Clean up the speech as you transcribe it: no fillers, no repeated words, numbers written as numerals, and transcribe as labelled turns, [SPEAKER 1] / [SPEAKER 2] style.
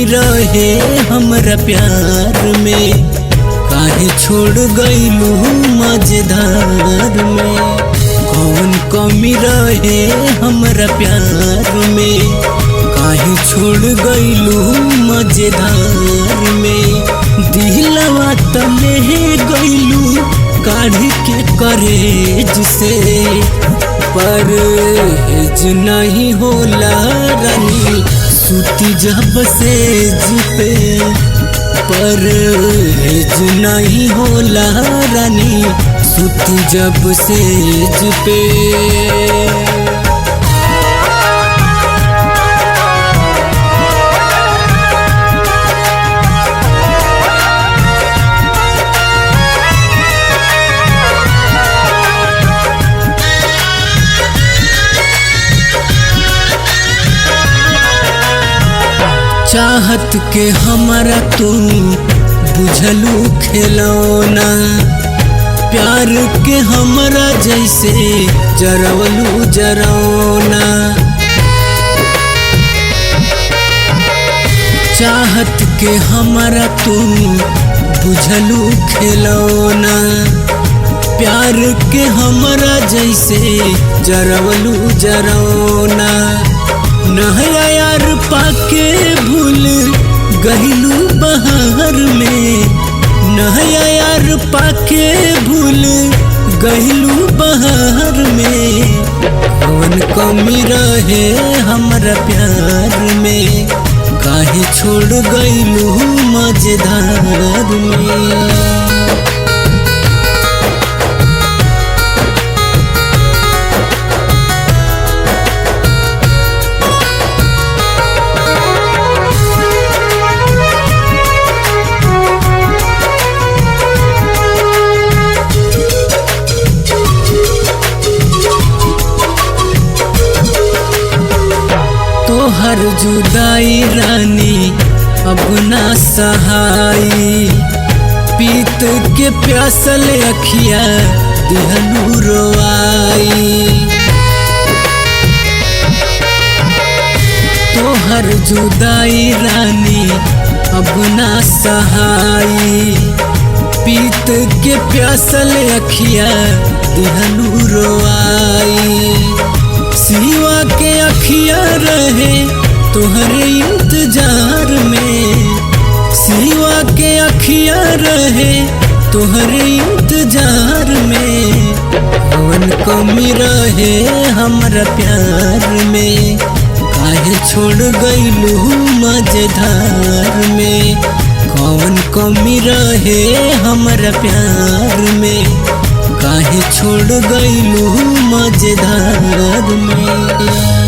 [SPEAKER 1] कमी रहे हमरा प्यार में, काहे छोड़ गईलू मझधार में। कौन कमी रहे हमरा प्यार में, काहे छोड़ गईलू मझधार में। दिलवा तले गईलू काढ़ के करेज से, परहेज नहीं होला रानी सूती जब सेज पे। परहेज नहीं होला रानी सूती जब सेज पे। चाहत के हमारा तुम बुझलू खिलौना, प्यार के हमारा जैसे जरवलू जरौना। चाहत के हमारा तुम बुझलू खिलौना, प्यार के हमारा जैसे जरवलू जरौना। नहया यार पाके भूल गहिलू बहार में, नहया यार पाके भूल गहिलू बहार में। कौन कमी रहे हमरा प्यार में, काहे छोड़ गईलू मझधार में। तोहर जुदाई रानी अब ना सहाई, पीत के प्यासल अखिया दिहलू रोआई। तोहर जुदाई रानी अब ना सहाई, पीत के प्यासल अखिया दिहलू रोआई। सिवा के अखिया रहे तुहरे इंतजार में, सिवा के अखिया रहे तुहरे इंतजार में। कौन कमी रहे हमरा प्यार में, काहे छोड़ गईलू मझधार में। कौन कमी रहे हमरा प्यार में, काहे छोड़ गईलू मझधार में।